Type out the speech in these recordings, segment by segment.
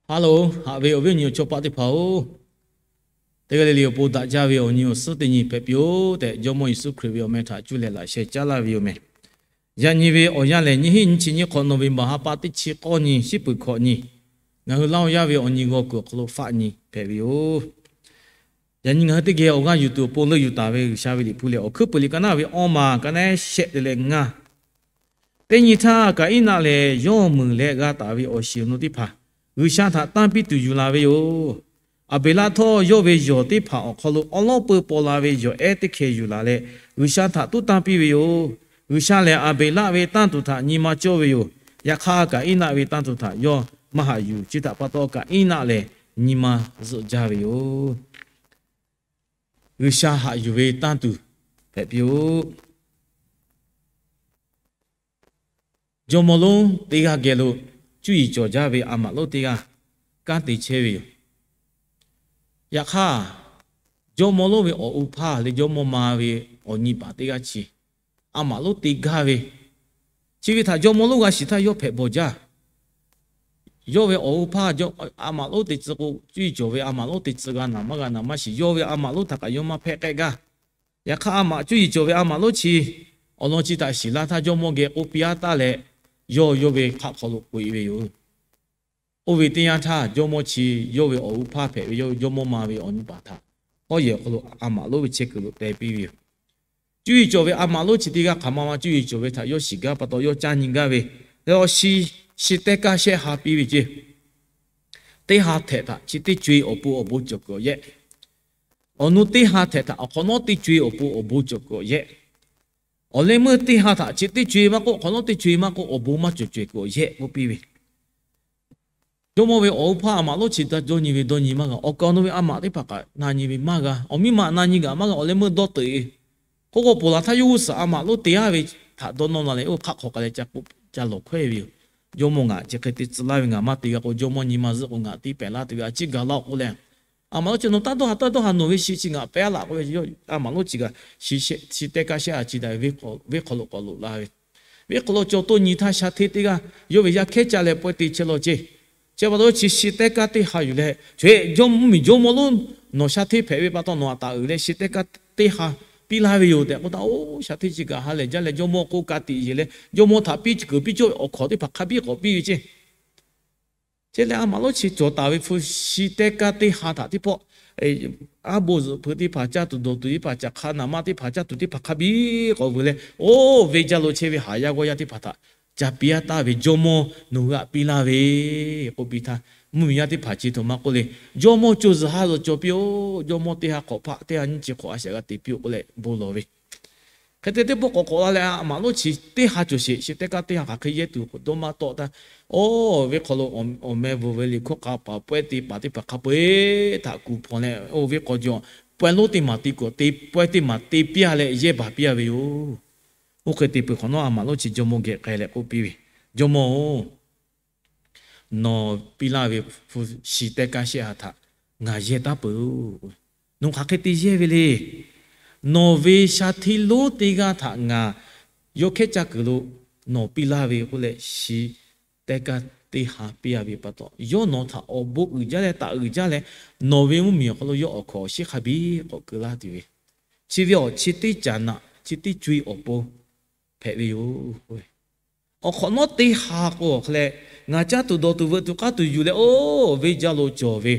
Hello, haꞈ ve awˬ viˉ awˬ nyi awˬ chawˇ paˆ teˇ hpaˍ-oˬ, teˇ g'aˇ le le awˬ pon daꞈ jaˇ ve awˬ nyi awˬ suhˉ teˇ nyi hpehꞈ piˇ-oˆ tehꞈ, Jawˇmawˇ Yeˍsuˆ Hkriꞈ ve awˬ meh htaꞈ cuˇ leh laꞈ sheh caˉ laˇ ve yoˬ meh. Yaꞈ nyi ve awˬ yanˇ lehˬ, nyiˇ hinˉ nyiˇ chi nyiˇ hk'awꞈ November ha pa teˇ chi k'awˇ nyi, shiˉ peuˬ hkawꞈ nyi, ngaˬ hui Laˇ huˍ yaˇ ve awˬ nyi g'aw kuiˬ awˬ hk'aw lo faˆ nyi hpehꞈ ve yoˬ. Yaꞈ nyi ngaˬ hui teˇ geh awˬ g'aˇ yuˬ tuˬ awˬ pon leuˆ yuˬ taˍ ve G'uiˬsha ve Liꞈ hpu lehˬ, Awˬ hkuiˉ puiˍ liꞈ ka naˉ ve awˇ ma ka naˉ shehˆ te leh ngaˇ. Teˇ nyi htaˇ, Kaˍiˉnaˆ lehˬ yawˇ meuˬ leh g'a taˍ ve awˬ shiˍ awˬ nu teˇ hpaˍ G'uiˬsha htaꞈ tanˇ piˇ tuˬ yuˬ la ve yoˬ. Aˍbeˍlaˆ htawˇ, yawˇ ve yawˬ teˇ hpaˍ awˬ hk'aw lo awˉ lawˉ peu paw la ve yawˬ ehˉ teˇ hkeh yuˬ laˬ leh, G'uiˬsha htaꞈ tuˉ tanˇ piˇ ve yoˬ. G'uiˬsha lehˬ, Aˍbeˍlaˆ ve tanˇ tuˬ htaꞈ nyi ma cawˇ ve yoˬ. Yaꞈ hk'aˇ, Kaˍiˉnaˆ ve tanˇ tuˬ htaꞈ yawˇ maˇ haꞈ yuˬ. Chi htaꞈ pa taw, Kaˍiˉnaˆ lehˬ nyi ma zuhˆ jaˇ ve yoˬ. G'uiˬsha haꞈ yuˬ ve tanˇ tuˬ hpehꞈ piˇ-oˆ. Jawˇmawˇ lonˉ teˇ g'aˇ geh lo cuˇ yiˍ cawˬ jaˇ ve a maꞈ lonˉ teˇ g'aˇ kanˉ te chehˇ ve yoˬ. Yaꞈ hk'aˇ, jawˇmawˇ lonˉ ve awˬ u hpaˇ leh jawˇmawˇ ma ve awˬ nyi paˍ teˇ g'aˇ chi a maꞈ lonˉ te gaˇ ve, chi ve htaꞈ jawˇmawˇ lonˉ g'a shiˍ htaˇ yawˇ hpehꞈ bawˬ jaˇ. Yawˇ ve awˬ u hpaˇ a maꞈ lonˉ te tcuh k'o, cuˇ yiˍ cawˬ ve a maꞈ lonˉ te tcuh g'a naˍ maˇ g'a naˍ maˇ shiˍ. Yawˇ ve a maꞈ lonˉ htaꞈ kaꞈ yawˇ maˇ hpehˇ k'ehˆ gaˇ. Yaꞈ hk'aˇ, a maꞈ cuˇ yiˍ cawˬ ve a maꞈ lonˉ chi awˬ lawn chi htaꞈ shiˍ laˇ htaˇ, jawˇmawˇ geh k'oˆ piˇ-a taˍ leh, yawˇ yawˇ ve hk'aˆ hk'aw lo k'oꞈ-e ve yoˬ. Oˇ ve teˇ yanˇ htaˇ, jawˇmawˇ chi yawˇ ve awˬ u hpaˇ hpehꞈ ve yawˇ jawˇmawˇ ma ve awˬ nyi paˍ htaꞈ hawˉ yehˬ awˬ hk'aw lo a maꞈ lonˉ ve chehˇ kuiˬ lo te piˇ ve yoˬ. Cuˇ yiˍ cawˬ ve a maꞈ lonˉ chi teˇ g'aˇ hk'aˬ ma ma cuˇ yiˍ cawˬ ve htaꞈ yawˇ shiˍ gaˇ pa taw yawˇ caˇ nyi gaˇ ve, leh awˬ shi, shi tehˇ kaˇ shehˆ ha piˇ ve ceˇ. Teˇ ha htehꞈ htaꞈ chi teˇ co-e awˬ pon awˬ bon cawˬ kuiˬ awˬ yehˆ. Awˬ nu teˇ ha htehꞈ htaꞈ awˬ hk'awꞈ nawˉ teˇ co-e awˬ pon awˬ bon cawˬ kuiˬ awˬ yehˆ. Awˬ leh meuˇ teˇ ha htaꞈ chi teˇ co-e maˇ k'oˆ, awˬ hk'awꞈ nawˉ teˇ co-e maˇ k'oˆ, awˬ bon maˇ cawˬ cawehˬ kuiˬ awˬ yehˆ k'oˆ piˇ ve. Jawˇmawˇ ve awˬ u hpaˇ a maꞈ lonˉ chi htaꞈ dawˇ nyi ve dawˇ nyi maˇ g'a. Awˬ kaˍ awˬ nu ve a maꞈ teˇ hpaˍ kaꞈ na nyi ve maˇ g'a. Awˬ miˇ ma na nyi gaꞈ maˇ g'a. Awˬ leh meuˇ dawˇ teuꞈ e. Hk'oˆ k'o, ponˬ laˬ htaˇ yawˇ g'uˇ suhˍ a maꞈ lonˉ te-a ve htaꞈ dawˇ nawˇ la leh, oˇ hk'aˆ hk'aw k'ai leh ca k'oˆ ca lawˬ hkawehˇ ve yoˬ. Jawˇmawˇ ngaˬ chi hk'e te tcuh laˇ ve, ngaˬ maˇ te g'a k'o, jawˇmawˇ nyi ma zuhˆ k'o ngaˬ tiˉ pehˍ laˇ tuˬ ve a ciˉ gaˬ laˇ-oˬ k'oˆ leh, a maꞈ lonˉ chi nawˬ taˇ dawˇ haˍ taˇ dawˇ haˍ, nawˬ ve shi chi ngaˬ pehˉ laˇ k'oˆ ve. A maꞈ lonˉ chi kaꞈ shi tehˇ kaˇ shehˆ ha chi daꞈ ve venˇ hk'aw lo k'awꞈ loꞈ la ve. Venˇ hk'aw lo cawˬ toˇ nyi htaˇ, sha hteˇ teˇ g'aˇ yawˇ ve yaˇ hkehˉ caˇ leh pawehˇ te chehˇ law ceˇ. Chi pa taw chi shi tehˇ kaˇ teˇ ha yuˬ leh, Jawˇmawˇ mvuhˇmiˬ jawˇmawˇ lonˉ, nawˬ sha hteˇ hpehꞈ ve pa taw nawˬ htaꞈ taˍ uiˍ leh shi tehˇ kaˇ teˇ ha piˇ laˇ ve yoˬ tehꞈ k'oˆ htaˇ, oˇ sha hteˇ chi kaꞈ ha lehˬ jaˇ leh jawˇmawˇ k'oˆ ka tiꞈ yeˬ leh jawˇmawˇ htaꞈ piˇ kuiˬ piˇ cawˇ ve awˬ hkawˍ teˇ hpaˍ hk'a biˉ k'awꞈ piˇ ve ceˇ. Chi leh a maꞈ lonˉ chi cawˬ taˍ ve hpu shi tehˇ kaˇ teˇ ha htaꞈ teˇ pawˆ, aˉ bon zuhꞈ hpeu teˇ hpaˍ, caˇ tuˬ dawˬ tuˬ teˇ hpaˍ, caˬ hk'a naˍ ma teˇ hpaˍ, caˇ tuˬ teˇ hpaˍ hk'a biˉ k'awꞈ vuiˬ leh, oˇ venˇ jaˇ lo chehˇ ve haˍ yaˇ g'awˇ yaˇ teˇ hpaˍ htaꞈ ca piˇ-a taˍ ve, jawˇmawˇ nawˬ hui htaꞈ piˇ laˇ ve k'oˆ piˇ htaˇ, mvuhˇmiˬ yaˇ teˇ hpaˍ chi htoꞈ ma k'oˆ le, Jawˇmawˇ co zuhˬ ha zuhˬ cawˬ piˇ-oˆ. Jawˇmawˇ teˇ ha k'awꞈ hpaˆ, teˇ ha nyiˇ chi hk'awꞈ a shaꞈ g'a te piˇ-oˆ k'oˆ leh bon lawˬ ve. Hk'e te teˇ pawˆ k'awꞈ k'awꞈ la leh, a maꞈ lonˉ chi teˇ ha cawˬ sheˍ. Shi tehˇ kaˇ teˇ ha hk'aˬ hk'e yehˇ tuˬ k'awꞈ dawˇ maˇ tawˆ htaˇ, oˇ venˇ hk'aw lo awˬ meh bvuhˬ ve liꞈ hkawˇ k'a paˍ pawehˇ te paˍ teˇ hpaˍ hk'a peu-eˬ htaꞈ kuˬ hpawnˬ leh, oˇ venˇ k'aw jaw pawehˇ lonˉ teˇ maˬ te kuiˬ te pawehˇ teˇ maˬ te piˇ-a leh yehˇ baˬ piˇ-a ve yoˬ. Oˇ hk'e te peuˬ hk'awꞈ nawˉ, a maꞈ lonˉ chi jawˇmawˇ geh k'ai leh k'oˆ piˇ ve, Jawˇmawˇ-oˬ, nawˬ piˇ laˇ ve hpu shi tehˇ kaˇ shehˆ ha htaꞈ ngaˬ yehˇ taˉ peuˬ-oˬ. Nawˬ hk'aˬ hk'e te yehˇ ve le. Nawˬ ve sha hteˇ lonˉ teˇ g'aˇ htaꞈ ngaˬ yawˇ hkehˉ caˇ kuiˬ lo nawˬ piˇ laˇ ve k'oˆ leh, shi tehˇ kaˇ teˇ ha piˇ-a ve pa taw, yawˇ nawˬ htaꞈ awˬ bon uiˍ jaˇ leh taꞈ uiˍ jaˇ leh, nawˬ ve mvuhˇmiˬ awˬ hk'aw lo yawˇ awˬ hkawnˍ awˬ shiˉ hk'a biˇ k'awꞈ keu laˇ tuˬ ve, chi ve awˬ chi teˇ caꞈ naꞈ chi teˇ co-e awˬ pon hpehꞈ ve yoˬ. Awˬ hk'awꞈ nawˉ teˇ ha k'o, awˬ hk'e leh ngaˬ caˇ tuˬ dawˬ tuˬ veuꞈ tuˬ k'aˉ tuˬ yuˬ leh, oˇ venˇ jaˇ lo cawˬ ve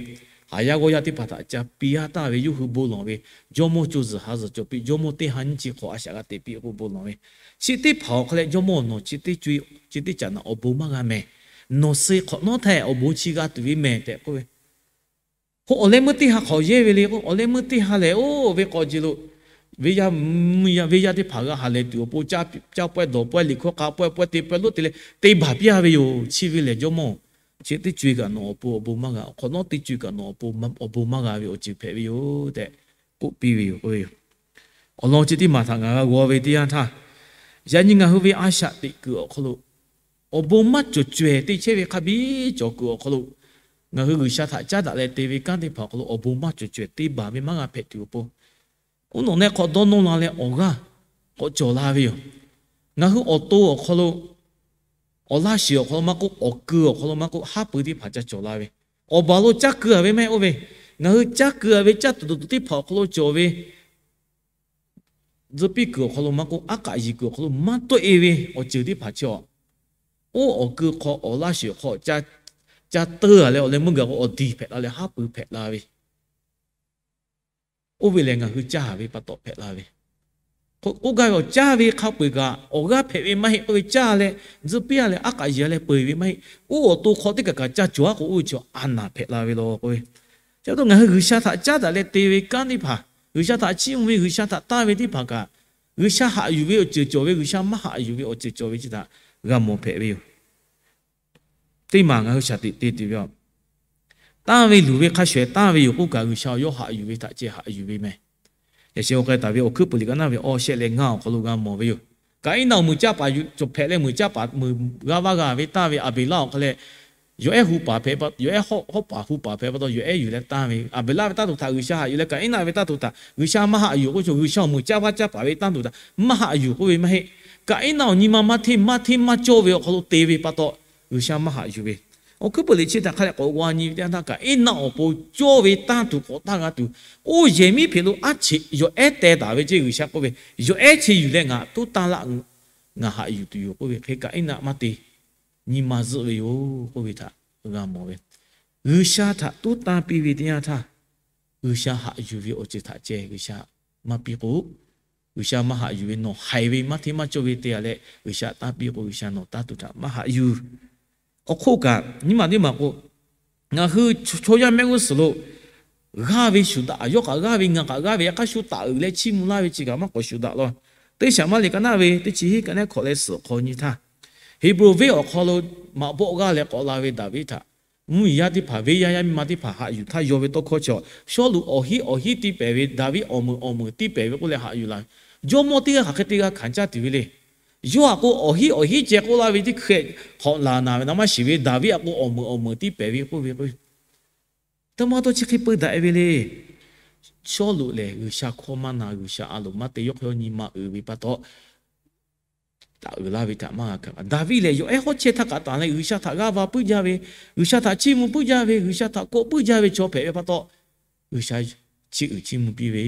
haˍ yaˇ g'awˇ yaˇ teˇ hpaˍ htaꞈ ca piˇ-a taˍ ve, yawˇ hui bon lawˬ ve, jawˇmawˇ co zuhˬ ha zuhˬ cawˬ piˇ, jawˇmawˇ teˇ ha nyiˇ chi hk'awꞈ a shaꞈ g'a te piˇ k'oˆ bon lawˬ ve. Chi teˇ hpaˍ awˬ hk'e leh jawˇmawˇ nawˬ chi teˇ co-e, chi teˇ caꞈ naꞈ awˬ bon maˇ g'a mehˍ. Nawˬ suh hk'awꞈ nawˉ htaˇ awˬ bon chi g'a tuˬ ve mehˍ tehꞈ k'oˆ ve. K'o, awˬ leh meuˇ teˇ ha hk'awꞈ yehˇ ve le k'o, awˬ leh meuˇ teˇ ha lehˬ, oˇ venˇ k'aw ji lo venˇ yaˇ, venˇ yaˇ teˇ hpaˍ g'a haˍ lehˬ tuˬ awˬ pon caˇ pawehˇ dawˬ pawehˇ liꞈ hkawˇ k'a pawehˇ pawehˇ te pawehˇ lonˉ te leh te baˬ piˇ-a ve yoˬ. Chi ve lehˬ, jawˇmawˇ, chi teˇ co-e kaꞈ nawˬ awˬ pon awˬ bon maˇ g'a. Awˬ hk'awꞈ nawˉ teˇ co-e kaꞈ nawˬ awˬ pon awˬ bon maˇ g'a ve awˬ ceuˬ hpehꞈ ve yoˬ tehꞈ k'oˆ piˇ ve yoˬ k'oˆ ve yoˬ. Awˬ lawn chi teˇ maˬ htaꞈ ngaˬ g'a g'aw ve teˇ yanˇ htaˇ, yaꞈ nyi ngaˬ hui ve a shaꞈ teꞈ kuiˬ awˬ hk'aw lo awˬ bon maˇ cawˬ cawehˬ te chehˇ ve hk'a biˇ cawˬ kuiˬ awˬ hk'aw lo, ngaˬ hui G'uiˬsha htaꞈ caˉ daꞈ leh te ve kanˉ teˇ hpaˍ awˬ hk'aw lo awˬ bon maˇ cawˬ cawehˬ te baˬ ve maˇ g'a hpehꞈ tuˬ awˬ pon, uˉ nawꞈ nehˆ hk'aw dawˇ nawˇ la leh awˬ g'aˇ k'awꞈ cawˬ la ve yoˬ. Ngaˬ hui awˬ to awˬ hk'aw lo, awˬ laˇ shiˍ awˬ hk'aw lo maˇ k'oˆ, awˬ keu awˬ hk'aw lo maˇ k'oˆ, haˉ pui teˇ hpaˍ ca cawˬ la ve, Awˬ baˬ lo caˇ keu a ve maˇ heˆ k'oˆ ve, ngaˬ hui caˇ keu a ve caˇ tuˬ tuˬ tuˬ teˇ hpaˍ awˬ hk'aw lo cawˬ ve, tzuhˇ piˇ kuiˬ awˬ hk'aw lo maˇ k'oˆ, aˉ k'aꞈ yiˍ kuiˬ awˬ hk'aw lo maˇ tawˆ e ve awˬ ceuˬ teˇ hpaˍ chi awˬ, oˇ awˬ keu hk'aw awˬ laˇ sheˍ hk'aw ca teu a leh awˬ leh meuˇ gaˬ k'o awˬ diˬ hpehꞈ la leh haˉ pui hpehꞈ la ve, oˇ ve lehˬ ngaˬ hui caˇ ve pa taw hpehꞈ la ve. K'oˆ gaˇ ve awˬ caˇ ve hk'a peu-eˬ kaꞈ awˬ g'aˇ hpehꞈ ve maˇ heˆ k'oˆ ve, caˇ leh tzuhˇ piˇ a leh aˉ k'aꞈ yiˍ a leh peu eˬ ve maˇ heˆ. Oˇ awˬ to hk'aw teˇ kaˬ kaꞈ ca cawˬ a k'o, oˇ ve chi a naˍ hpehꞈ la ve law k'oˆ ve. Chi pa taw ngaˬ hui G'uiˬsha htaꞈ caˉ daꞈ leh te ve kanˉ teˇ hpaˍ, G'uiˬsha htaꞈ chiˇ mvuh ve, G'uiˬsha htaꞈ tanˇ ve teˇ hpaˍ kaꞈ, G'uiˬsha haꞈ yuˬ ve awˬ ceuˬ cawˬ ve, G'uiˬsha maˇ haꞈ yuˬ ve awˬ ceuˬ cawˬ ve chi htaꞈ g'a mawˬ hpehꞈ ve yoˬ. Teˇ maˬ ngaˬ hui shaˍ tiꞈ te tuˬ ve a, tanˇ ve luˬ ve hk'a shuˍ ehˍ tanˇ ve yoˬ k'oˆ kaꞈ, G'uiˬsha awˬ yawˇ haꞈ yuˬ ve htaꞈ ceh haꞈ yuˬ ve meh. Yaꞈ sheh awˬ k'ai taˍ ve Awˬ hkuiˉ puiˍ liꞈ ka naˇ ve awˬ shehˆ leh ngaˇ awˬ hk'aw lo g'a mawˬ ve yoˬ. Kaˍiˉnaˆ awˬ muiˬ caˇ paˍ yuˬ cawˬ hpehꞈ leh muiˬ caˇ paˍ muiˬ g'a vaˇ g'a ve tanˇ ve Aˍbeˍlaˆ awˬ hk'aw leh, yawˬ ehˉ hu paˍ hpehꞈ, yawˬ ehˉ hawˉ paˍ hu paˍ hpehꞈ pa taw yawˬ ehˉ yuˬ leh tanˇ ve Aˍbeˍlaˆ ve tanˇ tuˬ htaꞈ G'uiˬsha haꞈ yuˬ leh Kaˍiˉnaˆ ve tanˇ tuˬ htaꞈ G'uiˬsha maˇ haꞈ yuˬ k'oˆ ve, G'uiˬsha awˬ muiˬ caˇ vaˇ caˇ paˍ ve tanˇ tuˬ htaꞈ maˇ haꞈ yuˬ k'oˆ ve maˇ heˆ. Kaˍiˉnaˆ awˬ nyi ma maˇ hteˇ maˇ hteˇ maˇ cawˇ ve awˬ hk'aw lo te ve pa taw, G'uiˬsha maˇ haꞈ yuˬ ve. Awˬ hkuiˉ puiˍ liꞈ chi htaꞈ hk'a leh k'awꞈ g'a nyi ve teˇ yanˇ htaˇ, Kaˍiˉnaˆ awˬ pon cawˇ ve tanˇ tuˬ k'awꞈ tanˇ g'a tuˬ, oˇ yehˬ miˉ hpeꞈ lo aˉ cheꞈ yawˬ ehˉ teh taˍ ve ceˇ G'uiˬsha k'oˆ ve, yawˬ ehˉ chi yuˬ leh ngaˬ tuˉ tanˇ laˆ, ngaˬ haꞈ yuˬ tuˬ yoˬ k'oˆ ve hk'e, Kaˍiˉnaˆ maˇ te, nyi ma zuhˆ ve yoˬ k'oˆ ve htaꞈ g'a mawˬ ve. G'uiˬsha htaꞈ tuˉ tanˇ piˇ ve teˇ yanˇ htaˇ, G'uiˬsha haꞈ yuˬ ve awˬ ceuˬ htaꞈ ceh G'uiˬsha maˇ piˇ k'o, G'uiˬsha maˇ haꞈ yuˬ ve nawˬ haiˬ ve maˇ hteˇ maˇ cawˇ ve te a leh G'uiˬsha tanˇ piˇ k'o, G'uiˬsha nawˬ tanˇ tuˬ htaꞈ maˇ haꞈ yuˬ. Awˬ hk'oˆ kaꞈ nyi ma teˇ maˬ k'o, ngaˬ hui chaw yaˇ mehˆ g'uˇ suhˍ lo g'aˇ ve shuˍ daꞈ, yawˇ kaꞈ g'aˇ ve ngaˬ kaꞈ g'aˇ ve, yaꞈ hk'aˇ shu taˍ uiˍ leh chiˇ mvuh laˇ ve chi kaꞈ maˇ k'awꞈ shuˍ daꞈ law. Teˇ Saˍmuˍaˍliˆ ka naˇ ve teˇ chi hiˉ ka nehˉ hkawꞈ leh suhˍ hk'aw nyi htaˇ, Heˍbronˍ venˇ awˬ hk'aw lo maꞈ bawˆ g'aˇ leh k'awꞈ la ve Daˍviˆ htaꞈ mvuhˇmiˬ yaˇ teˇ hpaˍ, venˇ yaˇ yaˇ miˇ ma teˇ hpaˍ haꞈ yuˬ htaˇ yaw ve tawˇ hkawˇ chi, Sawˉluꞈ awˬ hinˉ awˬ hinˉ tiˇ pehˍ ve, Daˍviˆ awˬ meunˍ awˬ meunˍ tiˇ pehˍ ve k'oˆ leh haꞈ yuˬ la ve. Jawˇmawˇ teˇ g'aˇ hk'aˬ hk'e te g'a hkanˍ caˇ tuˬ ve le. Yawˇ htaꞈ k'o awˬ hinˉ awˬ hinˉ ceh k'oˆ laˇ ve teˇ hkeh hk'awꞈ laˬ naˍ ve naˍ maˇ shiˍ ve, Daˍviˆ htaꞈ k'o awˬ meunˍ awˬ meunˍ tiˇ pehˍ ve k'oˆ ve k'o, taˇ maˇ taw chi hk'e peu daꞈ ve le. Sawˉluꞈ lehˬ G'uiˬsha hkawˇ maˇ na, G'uiˬsha a loˍ maˇ te, yawˇ hk'aw yawˇ nyi ma uiˍ ve pa taw, taˍ uiˍ laˇ ve htaꞈ maˇ g'a hkanˍ. Daˍviˆ lehˬ yawˬ ehˉ hawˉ chehˇ htaˇ kaꞈ tanˬ leh G'uiˬsha htaꞈ g'aˇ va puiˉ jaˇ ve, G'uiˬsha htaꞈ chiˇ mvuh puiˉ jaˇ ve, G'uiˬsha htaꞈ kawˆ puiˉ jaˇ ve chaw hpehꞈ ve pa taw, G'uiˬsha chiˇ uiˍ chiˇ mvuh piˇ ve,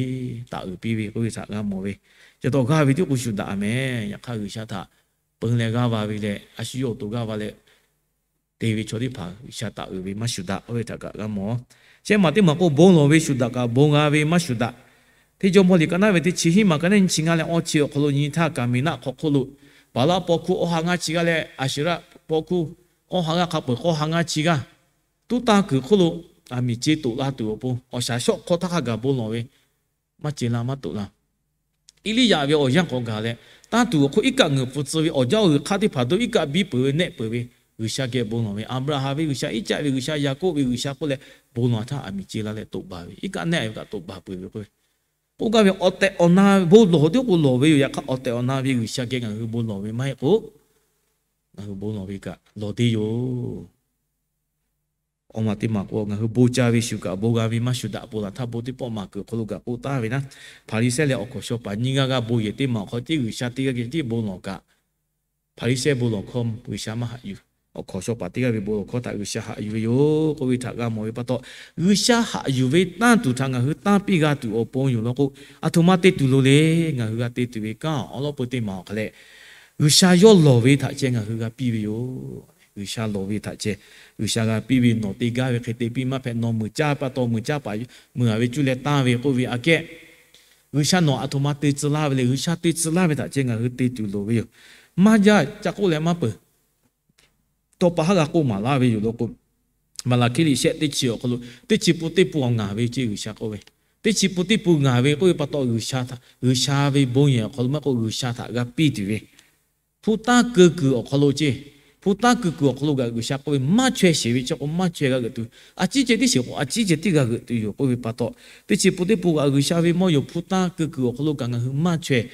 taˍ uiˍ piˇ ve k'oˆ ve htaꞈ g'a mawˬ ve. Chi taw g'aˇ ve tiˉ k'o shu daꞈ mehˍ. Yaꞈ hk'aˇ G'uiˬsha htaꞈ peun leh g'aˇ va ve leh a shu yawˇ awˬ to g'aˇ va leh te ve chaw teˇ hpaˍ G'uiˬsha taˍ uiˍ ve maˇ shu daꞈ k'oˆ ve htaꞈ kaꞈ g'a mawˬ. Shehˆ maˬ teˇ maˬ k'o bon lawˬ ve shuˍ daꞈ kaꞈ bon g'a ve maˇ shuˍ daꞈ. Hteˇ Jawˇmawˇ liꞈ ka naˉ ve teˇ chi hiˉ maˬ ka neˉ nyi chi ngaˇ leh awˇ chi awˬ hk'aw lo nyi htaˇ, Kaˍmeˍnaˆ hk'aw hk'oˆ lo Baˍlaˆ paw hkuˇ awˇ ha ngaˇ chi g'aˇ leh Aˍsheˍraˆ paw hkuˇ awˇ ha g'aˇ hk'a peu-eˬ k'awˇ ha ngaˇ chi g'aˇ tuˉ tanˇ kuiˬ hk'oˆ lo aˬ miˍ ce toꞈ la tuˬ awˬ pon awˬ shaˍ shawˆ hk'aw htaˇ hk'a gaˬ bon lawˬ ve maˇ ce la maˇ toꞈ la. Eˇliˇyaꞈ ve awˬ yanˇ k'awꞈ gaˬ leh, tanˇ tuˬ awˬ hk'oˆ iˉ kaˆ ngeuˍ pfuhˍ tcuh ve awˬ jaˇ awˬ g'uiˬ hk'aˇ teˇ hpaˍ dawˇ iˉ kaˆ biˇ peuˬ ve nehˆ peuˬ ve G'uiˬsha geh bon lawˬ ve, Aˍbraˍhanˍ ve G'uiˬsha, Iˉcaˆ ve G'uiˬsha, Yaˍkoˆ ve G'uiˬsha k'oˆ leh bon lawˬ htaˇ aˬ miˍ ce la leh toꞈ baˬ ve, iˉ kaˆ nehˆ ve kaꞈ toꞈ baˬ peuˬ ve k'o, k'oˆ gaˇ ve awˬ tehˬ awˬ na bon lawˬ teˇ k'o lawˬ ve yoˬ. Yaꞈ hk'aˇ awˬ tehˬ awˬ na ve G'uiˬsha geh ngaˬ hui bon lawˬ ve maˇ heˆ k'o, ngaˬ hui bon lawˬ ve kaꞈ lawˬ te yoˬ. Awˬ maˬ teˇ maˬ k'o, ngaˬ hui bon ca ve shuˍ kaꞈ bon g'a ve maˇ shuˍ daꞈ pon laˬ htaˇ, bon teˇ pawˆ maˍ kuiˬ awˬ hk'aw lo kaꞈ k'oˆ taˍ ve naˉ, Hpaˍriˍsehˇ leh awˬ hkawnˍ shaw paˍ nyiˇ g'aˇ g'aˇ bon yehˬ teˇ maˬ awˬ hk'aw tiˉ G'uiˬsha teˇ g'aˇ geh tiˉ bon lawˬ kaꞈ, Hpaˍriˍsehˇ bon lawˬ hkawˇ G'uiˬsha maˇ haꞈ yuˬ. Awˬ hkawnˍ shaw paˍ teˇ g'aˇ ve bon lawˬ hkawˇ htaꞈ G'uiˬsha haꞈ yuˬ ve yoˬ k'oˆ ve htaꞈ g'a mawˬ ve pa taw, G'uiˬsha haꞈ yuˬ ve tanˇ tuˬ htaꞈ ngaˬ hui tanˇ piˇ g'a tuˬ awˬ pon yoˬ law k'o, aˬ htoꞈ ma te tuˬ loˍ le. Ngaˬ hui g'a te tuˬ ve kanˉ awˬ lawˉ peu teˇ maˬ awˬ hk'a leh, G'uiˬsha yawˇ lawˬ ve htaꞈ ceh ngaˬ hui g'a piˇ ve yoˬ. G'uiˬsha lawˬ ve htaꞈ ceh G'uiˬsha g'a piˇ ve, nawˬ te gaˇ ve hk'e te piˇ maˇ hpehꞈ, nawˬ muiˬ caˇ pa taw muiˬ caˇ paˍ muiˬ a ve cuˇ leh tanˇ ve k'oˆ ve aꞈ kehˉ, G'uiˬsha nawˬ aˬ htoꞈ ma te tcuh laˇ ve le. G'uiˬsha te tcuh laˇ ve htaꞈ ceh ngaˬ hui te tuˬ loˍ ve yoˬ. Maˇ jaˇ ca k'oˆ leh maˇ peuˬ. Tawˇ pa haˉ g'a k'oˆ maˍ laˇ ve yoˬ law k'o, Maˍlaˍhkiˆ liꞈ shehˆ teˇ chi awˬ hk'aw lo teˇ chi pun teˇ pun awˬ ngaˬ ve ceˇ G'uiˬsha k'oˆ ve, teˇ chi pun teˇ pun ngaˬ ve k'oˆ ve pa taw, G'uiˬsha htaꞈ, G'uiˬsha ve bon yehˬ awˬ hk'aw lo maˇ k'oˆ, G'uiˬsha htaꞈ g'a piˇ tuˬ ve hpu tanˇ keu kuiˬ awˬ hk'aw lo ceˇ. Hpu tanˇ keu kuiˬ awˬ hk'aw lo kaꞈ G'uiˬsha k'oˆ ve, maˇ chaweh sheˍ ve chi k'o maˇ chaweh g'a g'euꞈ tuˬ, a ciˉ ceh tiˉ sheˍ k'o a ciˉ ceh tiˉ g'a g'euꞈ tuˬ yoˬ k'oˆ ve pa taw, teˇ chi pun teˇ pun kaꞈ G'uiˬsha ve mawˇ yoˬ. Hpu tanˇ keu kuiˬ awˬ hk'aw lo kaꞈ ngaˬ hui maˇ chaweh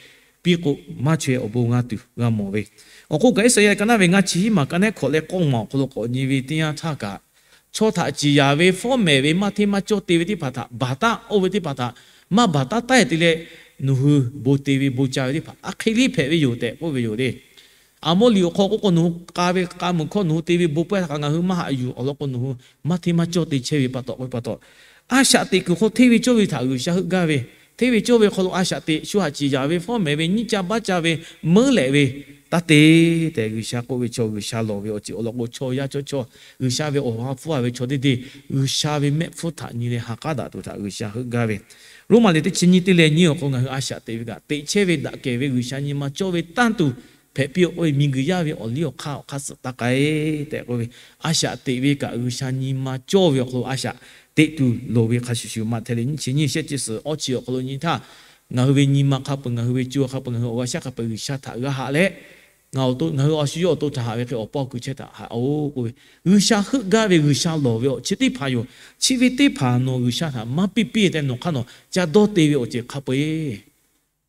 piˇ k'o, maˇ chaweh awˬ bon g'a tuˬ g'a mawˬ ve. Awˬ k'oˆ kaꞈ Iˉsaˍyaˆ ka naˉ ve ngaˇ chi hiˉ maˬ ka nehˉ hkawꞈ leh k'awˇ maˬ awˬ hk'aw lo k'awꞈ nyi ve teˇ yanˇ htaˇ kaꞈ, chaw htaꞈ ciˍ yanˍ ve fawˉ mehˍ ve maˇ hteˇ maˇ cawˇ te ve teˇ hpaˍ htaꞈ baˬ taˉ, oˇ ve teˇ hpaˍ htaꞈ maˇ baˬ taˉ taˉ te leh, nawˬ hui bon te ve bon ca ve teˇ hpaˍ aˬ hk'e liˇ hpehꞈ ve yoˬ tehꞈ k'oˆ ve yoˬ le. Aˍmawˇliˍ awˬ hk'aw k'oˆ k'o, nawˬ hui k'a ve k'a muiˬ hkawˇ nawˬ hui te ve bon pawehˇ htaꞈ kaꞈ ngaˬ hui maˇ haꞈ yuˬ. Awˬ lawn k'o, nawˬ hui maˇ hteˇ maˇ cawˇ te chehˇ ve pa taw k'oˆ ve pa taw, a shaꞈ teꞈ kuiˬ hk'aw hteˇ ve cawˇ ve htaꞈ G'uiˬsha heuˆ gaˇ ve, hteˇ ve cawˇ ve hk'aw lo a shaꞈ teꞈ shu haꞈ ciˍ yaˍ ve, fawˉ mehˍ ve, nyiˇ caˇ baˆ caˇ ve, meuˉ lehꞈ ve, taˇ te tehꞈ G'uiˬsha k'oˆ ve chaw G'uiˬsha lawˬ ve awˬ ceuˬ awˬ lawn k'o, chaw yaˇ chaw chaw G'uiˬsha ve awˬ ha hpfuhˇ a ve chaw teˇ deˇ G'uiˬsha ve mehˆ hpfuhˇ htaꞈ nyi leh ha k'aˉ daꞈ tuˬ htaꞈ G'uiˬsha heuˆ gaˇ ve. Roˉmaꞈ liꞈ teˇ chi nyiˇ teˇ leh nyiˇ awˬ hk'aw ngaˬ hui a shaꞈ teꞈ ve kaꞈ, teꞈ chehˇ ve daꞈ kehˬ ve G'uiˬsha nyi ma cawˇ ve tanˇ tuˬ hpehꞈ piˇ-oˆ k'oˆ ve, miˬguiˬ yaˇ ve awˬ liˇ awˬ hk'aˇ awˬ hk'aˇ suh taˇ k'ai tehꞈ k'oˆ ve, a shaꞈ teꞈ ve kaꞈ G'uiˬsha nyi ma cawˇ ve awˬ hk'aw lo a shaꞈ teꞈ tuˬ loˍ ve hk'a shuˍ shuˍ, Maꞈhtehˍ liꞈ nyiˇ chi nyiˇ shehˆ chi suhˍ awˇ chi awˬ hk'aw lo nyi htaˇ, ngaˬ hui ve nyi ma hk'a peu-eˬ, ngaˬ hui ve co hk'a peu-eˬ, ngaˬ hui awˬ g'a shaˉ hk'a peu-eˬ G'uiˬsha htaꞈ g'a haꞈ leh, ngaˬ hui a shu yawˇ awˬ to htaꞈ haꞈ ve hk'e awˬ paw kuiˬ chehˇ htaꞈ haꞈ-oˆ k'oˆ ve, G'uiˬsha heuˆ gaˇ ve G'uiˬsha lawˬ ve awˬ chi teˇ hpaˍ yoˬ. Chi ve teˇ hpaˍ nawˬ G'uiˬsha htaꞈ maˇ piˇ piˇ tehꞈ nawˬ hk'aˇ nawˬ ca dawˇ te ve awˬ ceuˬ hk'a peu-eˬ,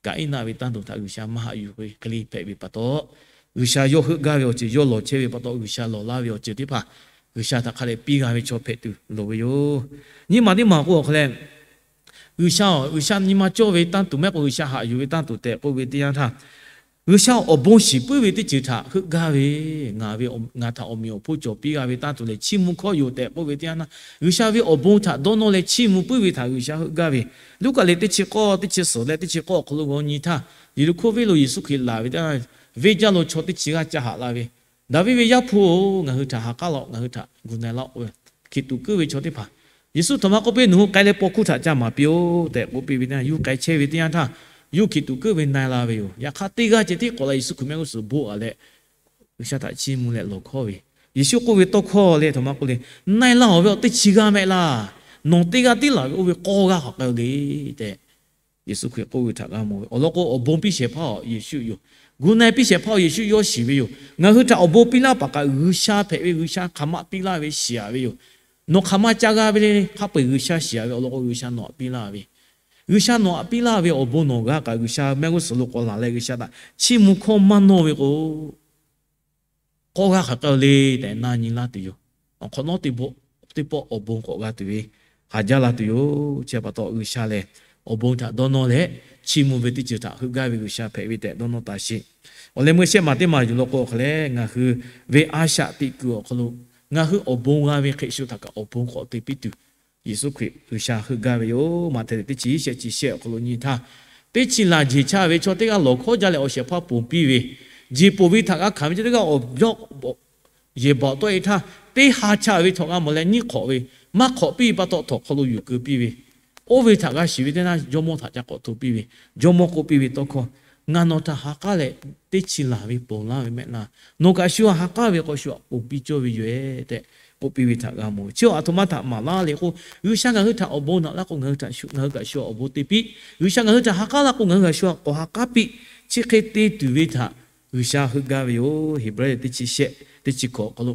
Kaˍiˉnaˆ ve tanˇ tuˬ htaꞈ G'uiˬsha maˇ haꞈ yuˬ ve hk'e le hpehꞈ ve pa taw, G'uiˬsha yawˇ heuˆ gaˇ ve awˬ ceuˬ yawˇ lawˬ chehˇ ve pa taw, G'uiˬsha lawˬ laˇ ve awˬ ceuˬ teˇ hpaˍ G'uiˬsha htaꞈ hk'a dehꞈ piˇ g'a ve chaw hpehꞈ tuˬ loˍ ve yoˬ. Nyiˇ maˬ teˇ maˬ k'o awˬ hk'aw leh, G'uiˬsha, G'uiˬsha nyi ma cawˇ ve tanˇ tuˬ maˇ heˆ k'o G'uiˬsha haꞈ yuˬ ve tanˇ tuˬ tehꞈ k'oˆ ve teˇ yanˇ htaˇ, G'uiˬsha awˬ bon shiˍ puiˉ ve teˇ ceuˬ htaꞈ heuˆ gaˇ ve, ngaˬ ve, ngaˬ htaꞈ awˬ meꞈ awˬ hponˇ cawˬ piˇ g'a ve tanˇ tuˬ lehˬ, chiˇ mvuh hkawˇ yoˬ tehꞈ k'oˆ ve teˇ yanˇ htaˇ, G'uiˬsha ve awˬ bon htaꞈ dawˇ nawˇ leh chiˇ mvuh puiˉ ve htaꞈ G'uiˬsha heuˆ gaˇ ve. Luˉkaꞈ liꞈ teˇ chi k'awˇ teˇ chi suhˍ leh teˇ chi k'awˇ awˬ hk'aw lo g'aw nyi htaˇ, Yeˍriˆhkoˇ venˇ lo Yeˍsuˆ Hkriꞈ laˬ ve teˇ yanˇ, venˇ jaˇ lo chaw teˇ chi g'aˇ ca haꞈ la ve, Daˍviˆ ve Yaˇ hpu-oˬ, ngaˬ hui htaꞈ ha k'aˉ laˇ-oˆ, ngaˬ hui htaꞈ gu na-e laˇ-oˆ k'oˆ ve, hkiˬ tuꞈ kuiˉ ve chaw teˇ hpaˍ, Yeˍsuˆ htaꞈ maˇ k'oˆ piˇ, Nawˬ hui k'ai leh paw hkuˇ htaꞈ ca maˍ piˇ-oˆ tehꞈ k'oˆ piˇ ve teˇ yanˇ, yawˇ k'ai chehˇ ve teˇ yanˇ htaˇ, yawˇ hkiˬ tuꞈ kuiˉ ve na-e la ve yoˬ. Yaꞈ hk'aˇ, teˇ g'aˇ ceh tiˉ k'awꞈ la Yeˍsuˆ Hkriꞈ mehˆ g'uˇ suhˍ boˆ-a leh, G'uiˬsha htaꞈ chiˇ mvuh leh lawˬ hkawˇ ve, Yeˍsuˆ k'oˆ ve tawˇ hkawˇ leh htaꞈ maˇ k'oˆ le, Na-e laˇ-oˬ ve awˬ teˇ chi g'aˇ mehˆ laˇ. Nawˬ teˇ g'aˇ tiˉ laˬ ve oˇ ve k'awˇ g'aˇ hk'aˬ k'ai-o le tehꞈ, Yeˍsuˆ Hkriꞈ k'oˆ ve htaꞈ g'a mawˬ ve. Awˬ lawn k'o, awˬ bon piˇ shehˍ hpaˇ-oˬ, Yeˍsuˆ yoˬ. Gu na-e piˇ shehˍ hpaˇ-oˬ, Yeˍsuˆ yawˇ shiˍ ve yoˬ. Ngaˬ hui htaꞈ awˬ bon piˇ laˇ paˍ kaꞈ, G'uiˬsha hpehꞈ ve G'uiˬsha hk'aˬ ma piˇ laˇ ve shiˍ-a ve yoˬ. Nawˬ hk'aˬ ma ca g'a ve le, hk'a peu-eˬ G'uiˬsha shiˍ-a ve. Awˬ lawn k'o, G'uiˬsha nawˬ htaꞈ piˇ laˇ ve, G'uiˬsha nawˬ htaꞈ piˇ laˇ ve awˬ bon nawˬ g'a kaꞈ, G'uiˬsha mehˆ g'uˇ suhˍ lo k'awꞈ laˬ leh G'uiˬsha htaꞈ chiˇ mvuh hkawˇ maˇ nawˇ ve k'o, k'awˇ g'aˇ hk'aˬ k'ai-o le tehꞈ na nyi laˇ tuˬ yoˬ. Awˬ hk'awꞈ nawˉ teˇ pawˆ teˇ pawˆ awˬ bon k'awꞈ g'a tuˬ ve haˍ jaˇ la tuˬ yoˬ. Chi pa taw, G'uiˬsha lehˬ awˬ bon htaꞈ dawˇ nawˇ leh, chiˇ mvuh ve teˇ ceuˬ htaꞈ heuˆ gaˇ ve G'uiˬsha hpehꞈ ve tehꞈ dawˇ nawˇ taˍ sheˍ. Awˬ leh meuˇ shehˆ maˬ teˇ maˬ yuˬ law k'o, awˬ hk'aw leh ngaˬ hui ve a shaꞈ teꞈ kuiˬ awˬ hk'aw lo ngaˬ hui awˬ bon g'a ve hk'e shu htaꞈ kaꞈ awˬ bon k'awꞈ te piˇ tuˬ, Yeˍsuˆ Hkriꞈ G'uiˬsha heuˆ gaˇ ve yoˬ. Maꞈhtehˍ liꞈ teˇ chi shehˆ chi shehˆ awˬ hk'aw lo nyi htaˇ, teˇ chi laˬ jeˬ cha ve chaw teˇ g'aˇ lawˬ hkawˇ jaˇ leh awˬ shehˍ hpaˇ ponˬ piˇ ve, jeˬ ponˬ ve htaꞈ g'a hkanˍ ve chaw teˇ g'aˇ awˬ yawˇ yehˬ bawꞈ tawˆ-e htaˇ, teˇ ha cha ve chaw g'a mawˬ leh nyiˉ hk'awꞈ ve, maˇ hk'awꞈ piˇ ve pa taw htawnˍ hk'aw lo yuˬ keu piˇ ve, oˇ ve htaꞈ g'a shiˍ ve teˇ yanˇ, jawˇmawˇ htaꞈ ca k'awꞈ hto piˇ ve, jawˇmawˇ k'oˆ piˇ ve tawˇ hkawˇ, Ngaˬ nawˬ htaꞈ ha k'aˉ leh teˇ chi laˬ ve ponˬ laˇ ve mehˆ laˇ. Nawˬ kaꞈ shu htaꞈ ha k'aˉ ve k'o, shu htaꞈ ponˬ piˇ cawˇ ve yoˬ-e tehꞈ k'oˆ piˇ ve htaꞈ g'a mawˬ ve. Chi awˬ a htoꞈ ma htaꞈ maˍ laˇ le k'o, G'uiˬsha ngaˬ hui htaꞈ awˬ bon naꞈ laˇ k'o, ngaˬ hui kaꞈ shu awˬ bon te piˇ. G'uiˬsha ngaˬ hui htaꞈ ha k'aˉ laˇ k'o, ngaˬ hui kaꞈ shu htaꞈ k'awꞈ ha k'aˉ piˇ. Chi hk'e te tuˬ ve htaꞈ G'uiˬsha heuˆ gaˇ ve yoˬ. Heˍbrehˇ teˇ chi shehˆ teˇ chi hkawꞈ awˬ hk'aw lo,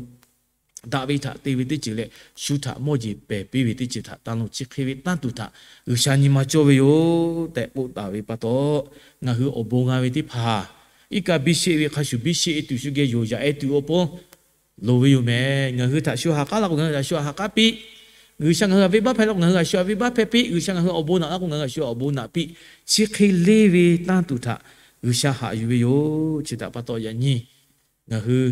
daꞈ ve htaꞈ te ve teˇ ceuˬ leh, shu htaꞈ mawˇ jeˬ pehˬ piˇ ve teˇ ceuˬ htaꞈ taˇ lo chi hk'e ve tanˇ tuˬ htaꞈ G'uiˬsha nyi ma cawˇ ve yoˬ tehꞈ k'oˆ taˍ ve pa taw, ngaˬ hui awˬ bon g'a ve teˇ hpaˍ iˉ kaˆ biˇ sheˆ ve hk'a shuˍ biˇ sheˆ-e tuˬ shu geh yoˬ yaꞈ-e tuˬ awˬ pon loˍ ve yoˬ mehˍ. Ngaˬ hui htaꞈ shu htaꞈ ha k'aˉ laˇ k'o, ngaˬ hui htaꞈ shu htaꞈ ha k'aˉ piˇ. G'uiˬsha ngaˬ hui htaꞈ venˇbaˆ hpehˇ laˇ k'o, ngaˬ hui htaꞈ shu htaꞈ venˇbaˆ hpehˇ piˇ. G'uiˬsha ngaˬ hui awˬ bon naꞈ laˇ k'o, ngaˬ hui htaꞈ shu htaꞈ awˬ bon naꞈ piˇ. Chi hk'e le ve tanˇ tuˬ htaꞈ G'uiˬsha haꞈ yuˬ ve yoˬ. Chi htaꞈ pa taw yaꞈ nyi ngaˬ hui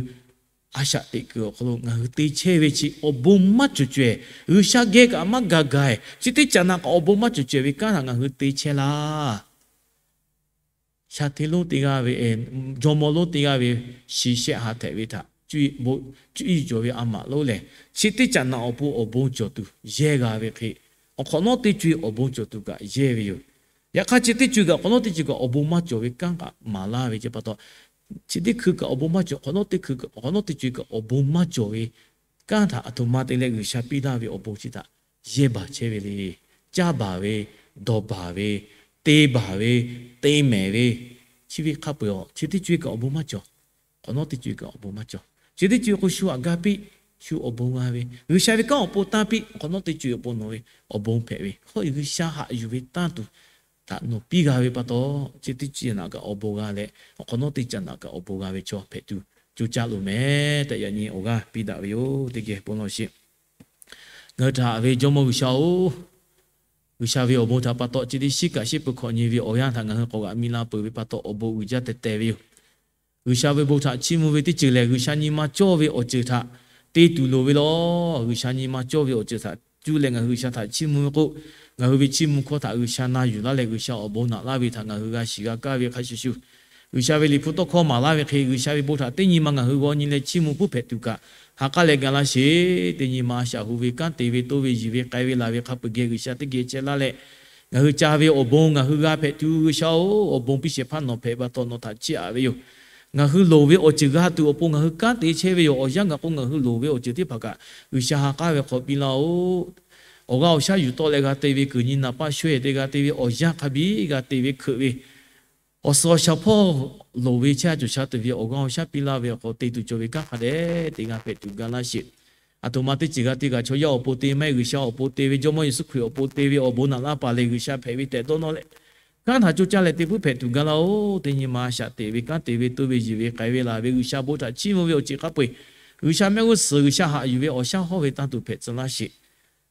a shaꞈ teꞈ kuiˬ awˬ hk'aw lo ngaˬ hui te chehˇ ve chi awˬ bon maˇ cawˬ cawehˬ, G'uiˬsha geh kaꞈ maˇ gaˬ gaˬ-e, chi teˇ caꞈ naꞈ kaꞈ awˬ bon maˇ cawˬ cawehˬ ve kanˉ htaꞈ ngaˬ hui te chehˇ laˇ. Sha hteˇ lonˉ teˇ g'aˇ ve, jawˇmawˇ lonˉ teˇ g'aˇ ve shiˍ shehˆ ha htehꞈ ve htaꞈ cuˇ yiˍ cawˬ ve a maꞈ lonˉ lehˬ, chi teˇ caꞈ naꞈ awˬ pon awˬ bon cawˬ tuˬ yehˇ g'a ve hk'e, awˬ hk'awꞈ nawˉ teˇ co-e awˬ bon cawˬ tuˬ kaꞈ yehˇ ve yoˬ. Yaꞈ hk'aˇ, chi teˇ co-e kaꞈ awˬ hk'awꞈ nawˉ teˇ co-e kaꞈ awˬ bon maˇ cawˬ ve kanˉ kaꞈ maˍ laˇ ve chi pa taw, chi teˇ hkui kaꞈ awˬ bon maˇ cawˬ, hk'awꞈ nawˉ teˇ hkui kaꞈ awˬ hk'awꞈ nawˉ teˇ co-e kaꞈ awˬ bon maˇ cawˬ ve kanˉ htaꞈ aˬ htoꞈ ma te leh G'uiˬsha piˇ laˇ ve awˬ bon chi htaꞈ yehˇ baˬ chehˇ ve le. Caˇ baˬ ve, dawˬ baˬ ve, te baˬ ve, te mehˍ ve, chi ve hk'a peu-eˬ a chi teˇ co-e kaꞈ awˬ bon maˇ cawˬ. Hk'awꞈ nawˉ teˇ co-e kaꞈ awˬ bon maˇ cawˬ. Chi teˇ co-e k'o shu htaꞈ ga piˇ, shu awˬ bon g'a ve, G'uiˬsha ve kanˉ awˬ pon tanˇ piˇ, hk'awꞈ nawˉ teˇ co-e awˬ pon nawˬ ve awˬ bon hpehꞈ ve hk'aw, G'uiˬsha haꞈ yuˬ ve tanˇ tuˬ htaꞈ nawˬ piˇ g'a ve pa taw, chi teˇ co-e naꞈ kaꞈ awˬ bon g'a leh, awˬ hk'awꞈ nawˉ teˇ caꞈ naꞈ kaꞈ awˬ bon g'a ve chaw hpehꞈ tuˬ co caˇ loˍ mehˍ tehꞈ yaꞈ nyi awˬ g'aˇ piˇ daꞈ ve yoˬ. Teˇ geh bon lawˬ sheˍ. Ngaˬ hui htaꞈ ve Jawˇmawˇ G'uiˬsha-oˬ, G'uiˬsha ve awˬ bon htaꞈ pa taw chi teˇ shiˉ kaꞈ shiˉ peuˬ hkawꞈ nyi ve awˬ yanˇ htaꞈ ngaˬ hui k'awꞈ g'aꞈ mi la peuˬ ve pa taw awˬ bon uiˍ jaˇ teh teh ve yoˬ. G'uiˬsha ve bon htaꞈ chiˇ mvuh ve teˇ ceuˬ lehˬ, G'uiˬsha nyi ma cawˇ ve awˬ ceuˬ htaꞈ te tuˬ loˍ ve law. G'uiˬsha nyi ma cawˇ ve awˬ ceuˬ htaꞈ cuˇ leh ngaˬ hui G'uiˬsha htaꞈ chiˇ mvuh ve k'o, ngaˬ hui ve chiˇ mvuh hkawˇ htaꞈ G'uiˬsha na yuˬ laˇ leh G'uiˬsha awˬ bon naꞈ laˇ ve htaꞈ ngaˬ hui g'a shiˍ g'a kaˇ ve hk'a shuˍ shuˍ, G'uiˬsha ve liꞈ hpu tawˇ hkawˇ maˍ laˇ ve hk'e, G'uiˬsha ve bon htaꞈ teˇ nyi ma ngaˬ hui g'aw nyi leh chiˇ mvuh puiˉ hpehꞈ tuˬ kaꞈ, ha k'aˉ leh ga laˇ sheˍ. Teˇ nyi ma a shaꞈ hu ve kanˉ te ve toˇ ve yiˬ ve k'ai ve laˬ ve hk'a peu-eˬ geh G'uiˬsha teˇ geh chehˇ laˇ leh, ngaˬ hui ca ve awˬ bon ngaˬ hui g'a hpehꞈ tuˬ, G'uiˬsha-oˬ, awˬ bon piˇ shehˍ hpaˇ nawˬ hpehꞈ ve pa taw nawˬ htaꞈ chiˇ aꞈ ve yoˬ. Ngaˬ hui loˍ ve awˬ ceuˬ g'a tuˬ awˬ pon ngaˬ hui kanˉ te chehˇ ve yoˬ. Awˬ yanˇ gaˬ k'o ngaˬ hui loˍ ve awˬ ceuˬ teˇ hpaˍ kaꞈ G'uiˬsha ha k'aˉ ve hk'aw piˇ laˇ-oˆ. Awˬ g'aˇ awˬ shaˉ yuˬ tawˆ leh g'a te ve kuiˬ nyi naˍ paˇ shawehˇ te g'a te ve awˬ yanˇ hk'a biˇ g'a te ve hkeuꞈ ve awˬ suhˍ awˬ shaˍ hpawˇ loˍ ve chehˇ sha cawˬ sha tuˬ ve awˬ g'aˇ awˬ shaˉ piˇ laˇ ve awˬ hk'aw te tuˬ cawˬ ve kanˉ hk'a dehꞈ te g'a hpehꞈ tuˬ ga laˇ sheˍ. Aˬ htoꞈ ma teˇ ceuˬ g'a te g'a chaw yaˇ awˬ pon te maˇ heˆ. G'uiˬsha awˬ pon te ve, Jawˇmawˇ Yeˍsuˆ Hkriꞈ awˬ pon te ve awˬ bon naꞈ laˇ paˍ lehˬ, G'uiˬsha hpehꞈ ve tehꞈ dawˇ nawˇ leh, kanˉ htaꞈ coˇ caˇ leh te puiˉ hpehꞈ tuˬ ga laˇ-oˆ. Teˇ nyi ma a shaꞈ teꞈ ve kanˉ te ve toˇ ve yiˬ ve k'ai ve laˬ ve G'uiˬsha bon htaꞈ chiˇ mvuh ve awˬ ceuˬ hk'a peu-eˬ, G'uiˬsha mehˆ g'uˇ suhˍ G'uiˬsha haꞈ yuˬ ve awˬ shaˉ hawˇ ve tanˇ tuˬ hpehꞈ tcuh laˇ sheˍ.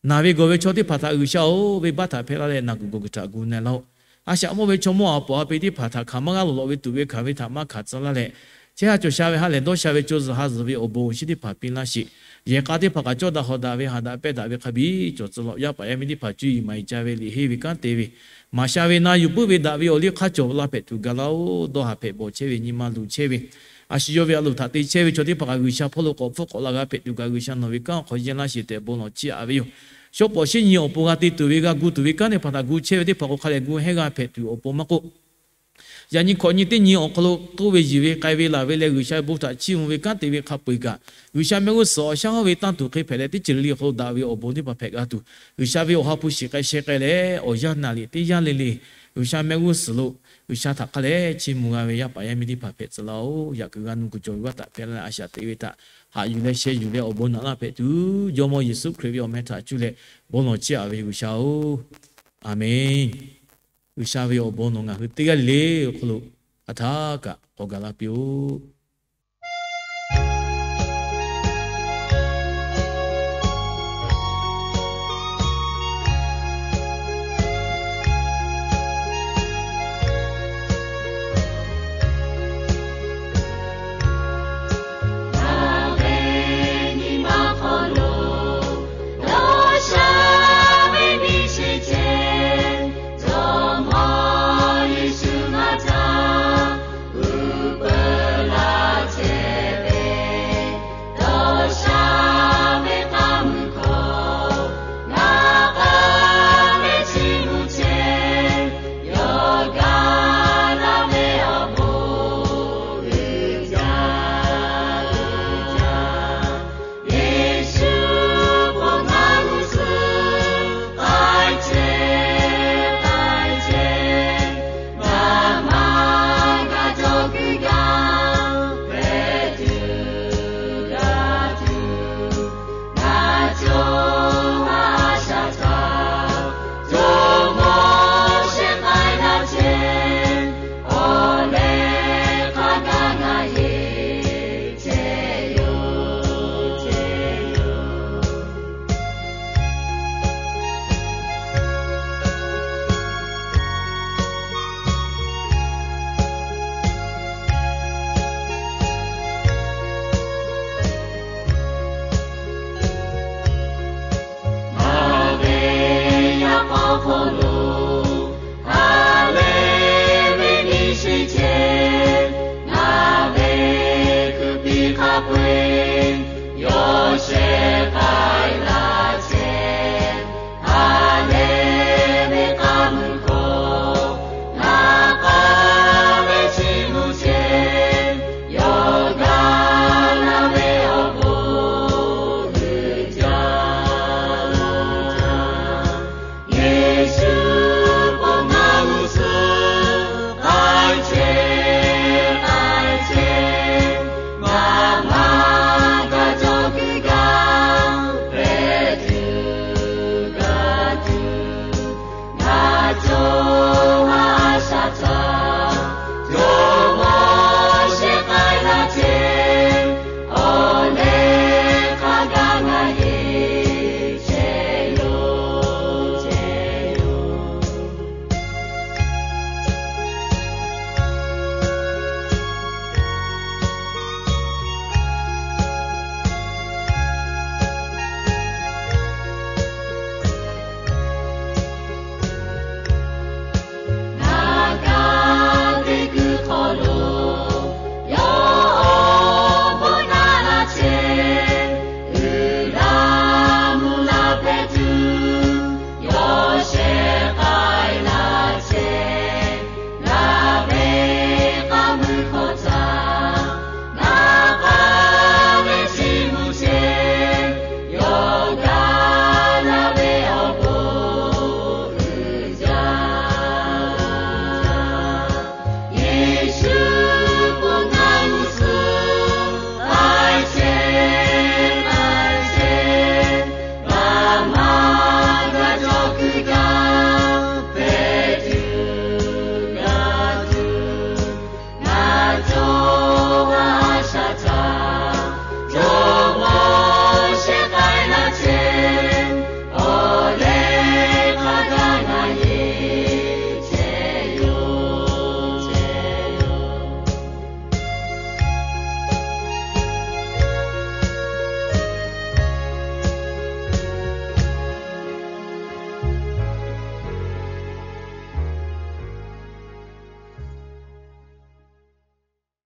Naˬ ve gawˬ ve chaw teˇ hpaˍ htaꞈ G'uiˬsha-oˬ, venˇbaˆ htaꞈ hpehˇ laˇ leh naˬ kuiˬ gawˬ kuiˬ htaꞈ gu na-e laˇ-oˆ. A shaꞈ mawˇ ve chaw mawˇ aˬ poˍ a pe teˇ hpaˍ htaꞈ hkanˍ maˇ g'aˇ lawˬ lawꞈ ve tuꞈ ve hkanˍ ve htaꞈ maˇ hkanˍ tcuh laˇ leh, chehˇ sha cawˬ sha ve ha lehˬ dawˇ sha ve co zuhˬ ha zuhˬ ve awˬ bon awˬ shinˉ teˇ hpaˍ piˇ laˇ sheˍ. Yehˬ k'a teˇ hpaˍ kaꞈ cawˇ daꞈ hawˍ daꞈ ve haꞈ daꞈ pehˇ daꞈ ve hk'a biˇ cawˬ tcuh law. Yaˇ paˍ yaˇ miˇ teˇ hpaˍ cuˇ yiˍ maˍ yiˍ ca ve liꞈ henˇ ve kanˉ te ve, maˍ sha ve na yuˬ puiˉ ve daꞈ ve awˬ liˇ hk'aˇ cawˬ laˇ hpehꞈ tuˬ ga laˇ-oˆ. Dawˇ haˍ hpehꞈ bawˬ chehˇ ve nyi ma luˬ chehˇ ve, a shu yawˇ ve a loˍ htaꞈ te chehˇ ve chaw teˇ hpaˍ kaꞈ G'uiˬsha hpawˇ lo k'awꞈ hpfuhˇ k'awꞈ la g'a hpehꞈ tuˬ kaꞈ G'uiˬsha nawˬ ve kanˉ awˬ hk'aw yehˇ laˇ sheˍ tehꞈ bon lawˬ chiˇ aꞈ ve yoˬ. Shawˉ pawˍ shinˉ nyi awˬ pon g'a te tuˬ ve g'a gu tuˬ ve kanˉ teˇ hpaˍ htaꞈ gu chehˇ ve teˇ hpaˍ k'o hk'a lehˬ gu hehnˇ g'a hpehꞈ tuˬ awˬ pon maˇ k'oˆ, yaꞈ nyi hkawꞈ nyi teˇ nyi awˬ hk'aw lo toˇ ve yiˬ ve k'ai ve laˬ ve leh G'uiˬsha ve bon htaꞈ chiˇ mvuh ve kanˉ te ve hk'a peu-eˬ kaꞈ, G'uiˬsha mehˆ g'uˇ suhˍ awˬ shaˉ hawˇ ve tanˇ tuˬ hk'e hpehꞈ leh teˇ ceuˬ le le awˬ hk'aw lo daꞈ ve awˬ bon teˇ hpaˍ hpehꞈ g'a tuˬ, G'uiˬsha ve awˬ ha hpu shiˍ k'ai sheh k'ai leh awˬ yanˇ naˍ liꞈ teˇ yanˇ le le G'uiˬsha mehˆ g'uˇ suhˍ lo G'uiˬsha htaꞈ hk'a leh chiˇ mvuh g'a ve yaˇ paˍ yaˇ miˇ teˇ hpaˍ hpehꞈ tcuh laˇ-oˆ. Yaꞈ kuiˬ g'a nu kuiˬ cawˬ ve g'aˇ htaꞈ hpehˇ laˇ leh a shaꞈ teꞈ ve htaꞈ haꞈ yuˬ leh sheh yuˬ leh awˬ bon naꞈ laˇ hpehꞈ tuˬ, Jawˇmawˇ Yeˍsuˆ Hkriꞈ ve awˬ meh htaꞈ cuˇ leh bon lawˬ chiˇ aꞈ ve G'uiˬsha-oˬ, Aˍmenˍ. G'uiˬsha ve awˬ bon nawˬ ngaˬ hui teˇ g'aˇ le le awˬ hk'aw lo hk'aˬ htaˇ kaꞈ k'awꞈ gaˬ la piˇ-oˆ.